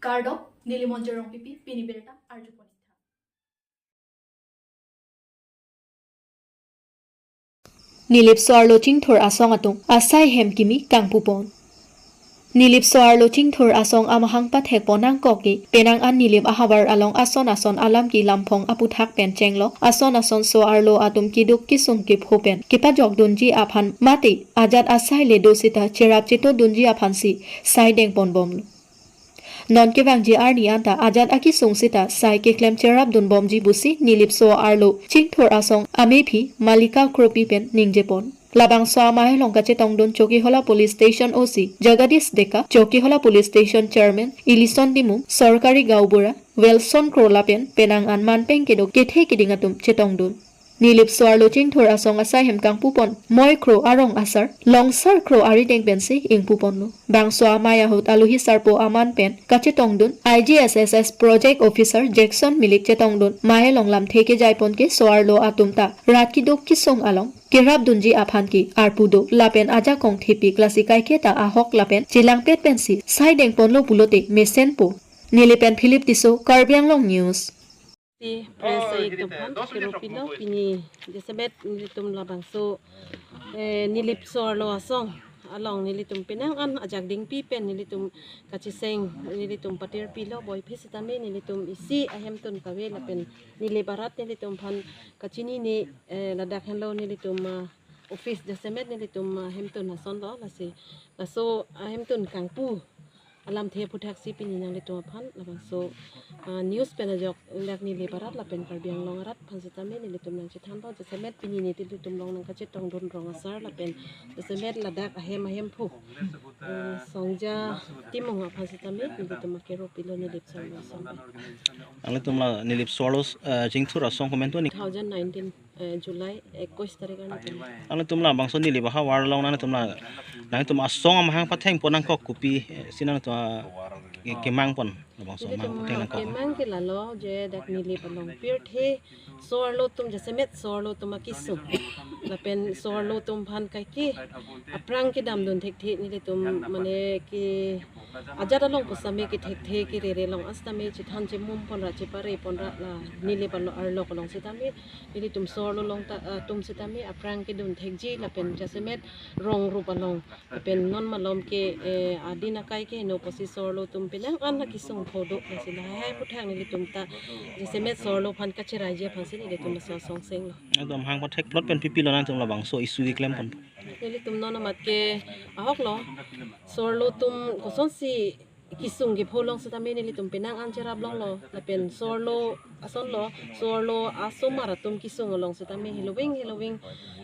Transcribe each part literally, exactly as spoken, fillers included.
Kardom, neli Monjir Rongpipi, pini birta arjupon. Nilip so-arlo chingthur asong atum asai hem kimi kangpupon. Nilip so-arlo chingthur asong amahang pathekpon nangkok ke, penang an Nilip ahavar along ason ason alam kelamphong aputhak pen chenglok ason ason so-arlo atum keduk kesung kepho pen kepajokdunji aphan mate ajat asai le do sita cherap chetodunji aphansi sai dengponbomlo. Non kevangji arni anta ajat akesung sita sai keklem cherapdunbomji pusi Nilip so-arlo chingthur asong amephi Malika Kropi pen ningjepon. Labangso amei along kachetongdun Chokihola Police Station O C Jagadish Deka, Chokihola Police Station Chairman Ilison Timung, Sorkari Gaonbura Wilson Kro lapen penang an manpeng kedo kethe keding atum chetongdun. Nilip so-arlo chingthur asong asai hem kangpupon Moi Kro arong asar Longsar Kro arideng pensi ingpuponlo. Bangso amei ahut alohi sarpo aman pen kachetongdun I G S S S Project Officer Jackson Milik chetongdun mei along lamthe kejaipon ke so-arlo atum ta rat keduk kesung along kerapdunji aphan ke arpu do lapen ajakong thepik lasi kaiketa ahok lapen chelangpet pensi sai dengponlo pulote mesenpo. Nilip pen Philip Tisso, Karbi Anglong News. Si press Oh, atum gini, aphan dos kiro pilo, pini jasemet nelitum labangso, eh, Nilip so-arlo asong along nelitum penang an ajak dingpi pen nelitum kacheseng nelitum patir pilo, boiphi sitame nelitum isi ahemtun kave lapen Nilip arat nelitum aphan kachinine, eh, ladak henlo nelitum, ah, office jasemet nelitum, ah, ahemtun asonlo, lasi laso ahemtun kangpu alamthe aputhaksi pini nanglitum aphan labangso, ah, news pen ajok inglak Nilip arat lapen Karbi Anglong arat aphan sitame nelitum nangchethanlo, jasemet pini nelitum along nangkachetongdun rong asar lapen jasemet ladak ahem ahemphu, eh, Songja Timung aphan sitame nelitum akero pilo Nilip so-arlo asong pen. Nanglitum la Nilip so-arlo, eh, chingthur asong komantu ni? Two thousand nineteen, eh, July ekkois tarik arni pen. Nanglitum labangso Nilip ahavar along nanglitum la, nanglitum asong amahang pathengpon nangkok kopi, eh, si nanglitum, ah, ke-, kemangpon labangso amahang Nelitum patheng nangkok. Kemang ke lalo je dak Nilip along pirthe so-arlo atum jasemet so-arlo atum akesung lapen so-arlo atum aphan kaike aphrang kedamdun thekthe nelitum mane ke ajat along pusitame kethekthe kerere along asitame chethan chemum ponra chepare ponra la Nilip arlo arlo along sitame nelitum so-arlo along ta, ah, atum sitame aphrang kedun thekji lapen jasemet rong rup along lapen non malom ke, eh, adin akai ke no pusi so-arlo atum penang an akesung pho do lasi lahai aputhak nelitum ta jasemet so-arlo aphan kacheraiji aphansi nelitum laso asong senglo. Ekdom hang pathek plot pen pipilo nanglitum labangso issue keklempon? Nelitum non amat ke ahoklo, so-arlo atum kosonsi kesung kepho along sitame nelitum penang an cherap longlo lapen so-arlo asonlo, so-arlo asomar atum kesung along sitame heloving heloving,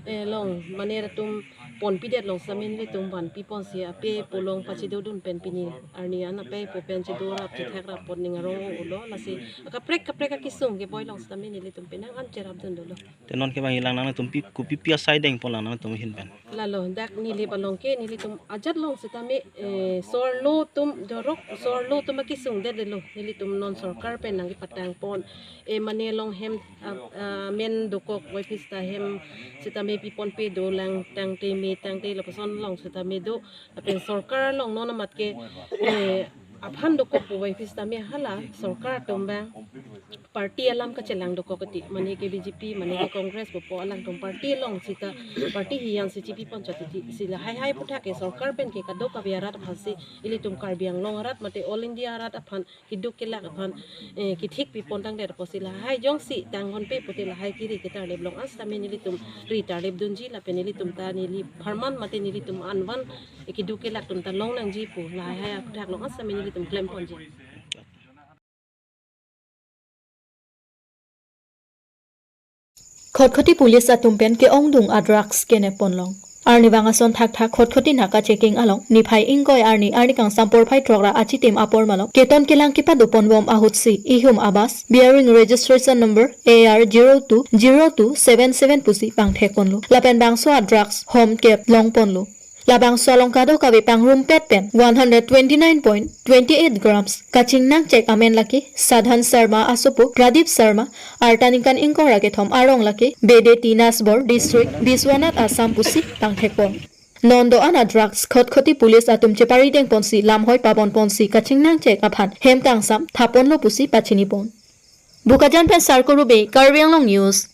eh, along mane atum ponpidet along sitame nelitum vanpiponsi ape polong pachedodun pen pini arni an ape po pen chedorap chethak rap pon ning arong ulo lasi kaprek kaprek akesung kepho along sitame nelitum penang an cherapdun dolo. Te non kevang ilang nanglitum pi, kopipi asai dengpon lang nanglitum ahin pen? Lalo, dak Nilip along ke nelitum ajat along sitame, eh, so-arlo atum dorok, so-arlo atum akesung det delo, nelitum non sorkar pen nangkepatangpon, eh, mane along hem, ah, ah, men dokok, boiphi sita hem sitame piponpe dolang tangte me tangte lapuson along sitame do, lapen sorkar along non amat ke, eh, aphan dokok pu boiphi sitame hala sorkar atum abang party alam kachelang dokok keti, mane ke B J P, mane ke Congress pupo alangtum party along sita party hiyan si chepipon chot keti, si lahai hai aputhak ke sorkar pen ke kadokave arat aphansi ilitum Karbi Anglong arat mate All India arat aphan keduk kelak aphan, eh, kethik pipon tangdet apotsi lahai jongsi tanghonpe pute lahai kiri ketarlip along an sitame nelitum ri tarlipdunji lapen nelitum ta neli pharman mate nelitum anvan, eh, keduk kelak atum ta longnangji pu lahai hai aputhak along an sitame nelitum klemponji. Khatkhati police atum pen ke-ongdung a-drugs kenep ponlong. Arnivang ason thakthak Khatkhati naka checking along niphai ingkoi arni arni kangsam porphai throk ra achitim apor malom keton kelang kepadoponbom ahutsi ihum a-bus bearing registration number A R zero two zero two seven seven pusi pangthekponlo. Lapen bangso a-drugs hom kep longponlo. Labangso along kadokave pangrumpet pen one hundred twenty-nine point twenty-eight grams kachingnang chek amen lake Sadhan Sharma asopo Pradip Sharma, arta ningkan ingkoi ra kethom arong lake Bedeti Nasbor, District Biswanath, Assam pusi pangthekpon. Non do-an a drugs khotkhoti police atum cheparideng ponsi lamhoi pabon ponsi kachingnangchek aphan hem kangsam thapon lo pusi pachini pon. Bokajan pen Sarkuru Bey, Karbi Anglong News.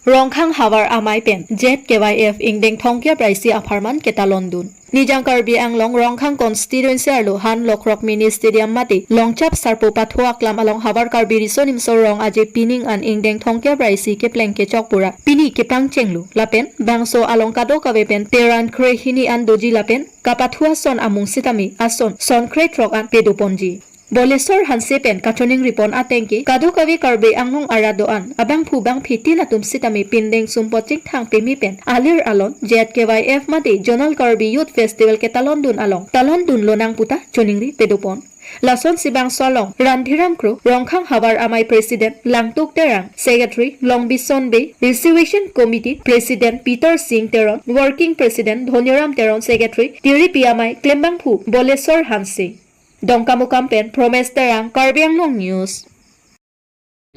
Rongkhang Havar Amei pen Z K Y F ingdeng thomkep ra isi apharman ketalon dun. Nijang Karbi Anglong Rongkhang constituency arlo Han Lokrok Mini Stadium mate Longchap Sarpo Pathu Aklam along Havar Karbi Riso Nimso Rong Aje pining an ingdeng thomkep ra isi kepleng kechok pura pini kepangchenglo lapen bangso along kadokave pen teran kre hini an doji lapen kapathu ason amung sitame ason son kre throk an pedoponji. Bolesor Hanse pen kachoningri pon ateng ke kadokave Karbi Anglong arat do-an abangphu bangphi tin atum sitame pindeng sumpot chingthang peme pen alir alon Z K Y F mate Zonal Karbi Youth Festival ketalon dun along talon dun lonang puta choningri pedopon. Lasonsi bangso along Randhiram Kro, Rongkhang Havar Amei President Langtuk Terang, Secretary Longbison Bey, Reservation Committee President Peter Singh Teron, Working President Dhoniram Teron, Secretary Tiripi Amei, Klembangphu Bolesor Hanse. Dongkamukam pen Promes Terang, Karbi Anglong News.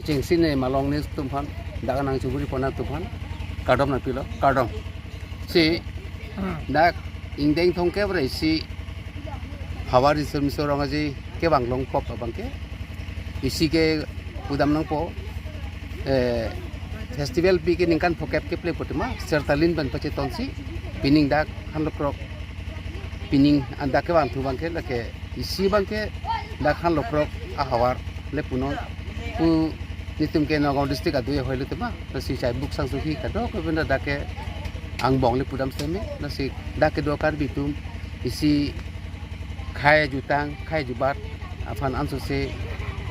Chengsi ne malong news atum aphan, dak nangchuburi pon atum aphan kardom nangpilo, kardom. Si dak ingdeng thomkep ra isi Havar Riso Nimso Rong Aje kevang longkok abang ke isi ke pudam nangpo, eh, festival pi ke ningkan phokep kepleng pu tema sertalin ban pachetonsi pining dak Han Lokrok pining an dak kevangthu abang ke lake isi abang ke dak Han Lokrok ahavar le punon pu, netum ke Nagaon district adui ahoi le tema, lasi chai buk sang sukhi kadokave dak ke angbong le pudam seme, lasi dak kedo Karbi atum isi khei jutang khei jubat aphan ansose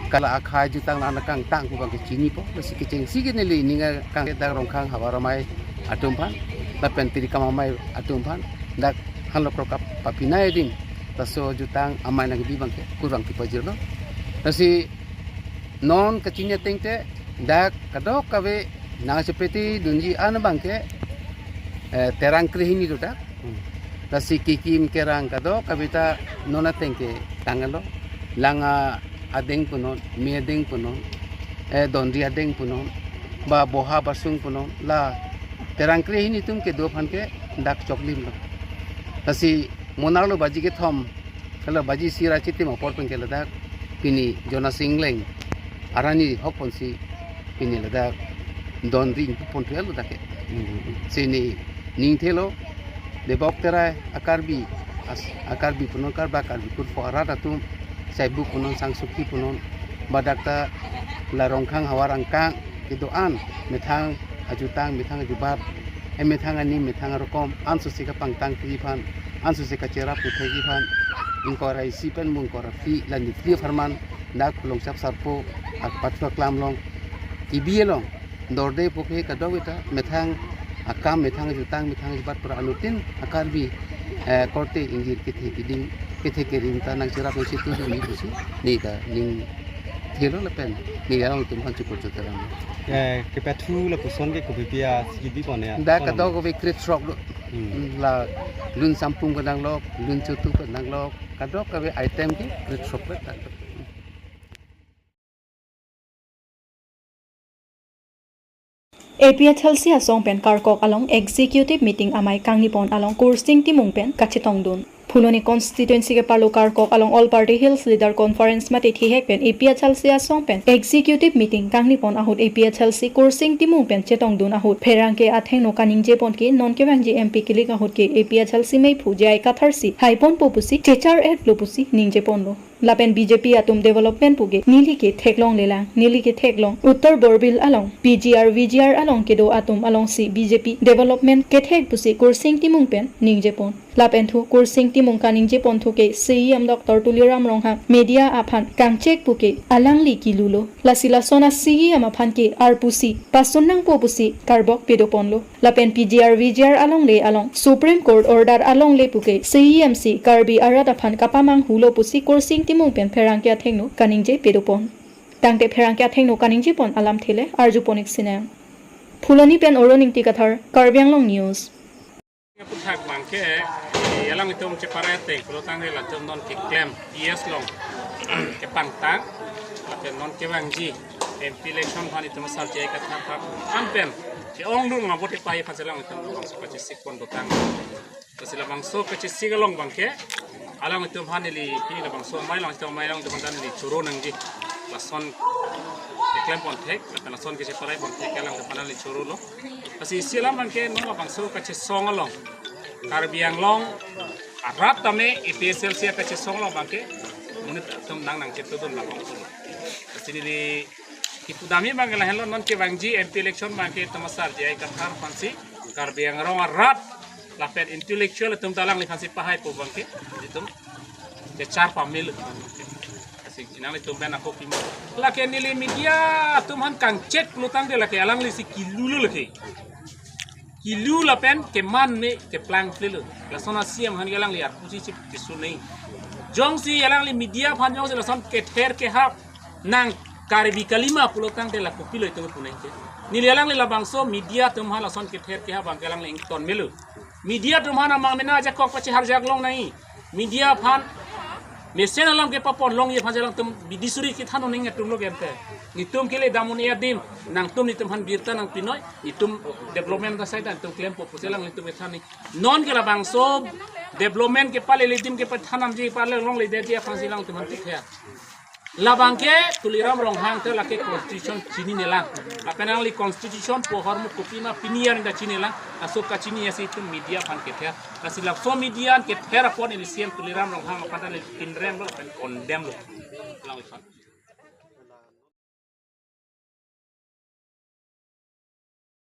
kala akhei jutang la anakang tang pu abang ke chinipo, lasi kechengsi ke neli ning kang dak Rongkhang Havar Amei atum aphan lapen Tirikam Amei atum aphan dak Han Lokrok kapapinai ding laso jutang amei nangkebi abang ke kurvangthu pajirlo. Lasi non kachini ateng te dak kadokave nangchepeti dunji an abang ke, eh, terang kre hini do dak. Hmm. Lasi kikim kerang kadokave ta non ateng ke tanglo. Lang adeng punon, me adeng punon, eh, dondri adeng punon, ba boha basung punon, la terang kre hini atum kedo aphan ke dak choklim lo. Lasi monarlo baji kethom, kala baji isi ra chitim apor pen ke ladak pini Jonas Engleng arani hok ponsi pini ladak dondri ingpu ponthu lo dak ke. Hmm. Si ne ning thelo, Bebok Terai a Karbi, as-, a Karbi punon, Karba Karbi kurpho arat atum, Saibuk punon, Sangsukhi punon, ba dak ta la Rongkhang Havar angkang kedo-an methang ajutang, methang ajubat, eh, methang anim, methang arokom ansose kapangtang thekji aphan, ansose kacherap thekji aphan, ingkoi ra isi pen mo ingkoi ra phli, la ni phli apharman dak Longchap Sarpo a Pathu Aklam along, T V along dorde pokhe kadokave ta methang akam, methang ajutang, methang ajubat pura anuttin a Karbi, eh, korte ingjir kethe keding, kethe kering ta nangcherap nangchetudun ni pusi ne ta ning thelo lapen ne alangtum aphan chukor choteram. Eh, kepathu lapuson ke kopi pi asiki bi pon ya? Dak kadokave kre throk do. Hmm. La lun sampum ke nanglok, lun chutu ke nanglok, kadokave item ke kre throk le ta. A P H L C asong pen Karkok along executive meeting amei kangnipon along Kursing Timung pen kachetongdun. Phuloni constituency keparlo Karkok along All Party Hills Leader Conference mate thihek pen A P H L C asong pen executive meeting kangnipon ahut A P H L C Kursing Timung pen chetongdun ahut pherangke athengno kaningjepon ke non kevangji M P kilik ahut ke A P H L C meiphu J I Kathar si haiponpo pusi chechar-etlo pusi ningjeponlo. Lapen B J P atum development puke neli ke theklonglelang, neli ke theklong. Uttar Borbil along, P G R, V G R along kedo atum alongsi B J P development kethek pusi Kursing Timung pen ningjepon. Lapen thu Kursing Timung kaningjeponthu ke C E M Doctor Tuliram Ronghang media aphan kangchek puke alangli kilulo. Lasi lason a C E M aphan ke arpusi, pasun nangpo pusi karbok pedoponlo. Lapen P G R V G R alongle along Supreme Court order alongle puke C E M si Karbi arat aphan kapamanghulo pusi Kursing Timung pen pherangke athengno kaningje pedopon. Tangte pherangke athengno kaningjepon alamthe le arjupon-ik sinang. Phuloni pen Oro Ningti Kathar, Karbi Anglong News. Aphuthak abang ke, eh, alanglitum chepare te, pulo tangte latum non keklem, P S along kepangtang, lapen non kevangji M P election aphan itum asar J I Kathar aphan pen ke-ong dun ngabo te pai aphan si alanglitum labangso kachesik pon dotang. Lasi labangso kachesik along abangke alanglitum aphan neli pini labangso amei alanglitum amei alanglitum aphan neli choro nangji. Lason keklem pon thek, lapen lason kecheparai pon thek alanglitum aphan neli chorolo. Lasi isi alam abangke non labangso kachesong along, Karbi Anglong arat tame A P H L C kachesong along abangke monit atum nang nangchetongdun labangso. Lasi neli kipudamji abangke lahenlo, non kevangji M P election abangke itum asar J I Kathar aphansi, Karbi Anglong arat lapen intellectual atum ta alangliphansi pahaipo abangke itum kechar pamil. Lasi nanglitum pen ako pimo. Lake neli media atum aphan kangchek pulotangte lake alanglisi kilulo lake. Kilu lapen keman me keplang plelo. Lason a-C M aphan ke alangli arpu si chip pisu nei. Jongsi alangli media aphan jongsi lason kether kehap nang Karbi kalima pulotangte la kopilo itum pu nangke. Neli alangli labangso media atum aphan lason kether kehap abangke alangli ington melo. Media atum aphan amang mena ajakong pachiharjak long nai. Media aphan mesen alam kepapon longji aphan si alangtum bidi suri kethan un-e atumlo gente. Netum kele dam un-e adim, nangtum netum aphan birta nangpinoi, netum development asai ta netum klempo pusi alanglitum kethan ni. Non ke labangso development kepalele adim kepathan nangji pale longledetji aphansi alangtum aphan thik he. Labangke Tuliram Ronghang te lake constitution chininelang. Lapen alangli constitution pu ahormu kopima pini arni ta chininelang. Laso kachiniji si itum media aphan kether. Lasi laso media an kether apot neli C M Tuliram Ronghang aphan ta neli pinrem lo lapen condemn lo. Alangli aphan.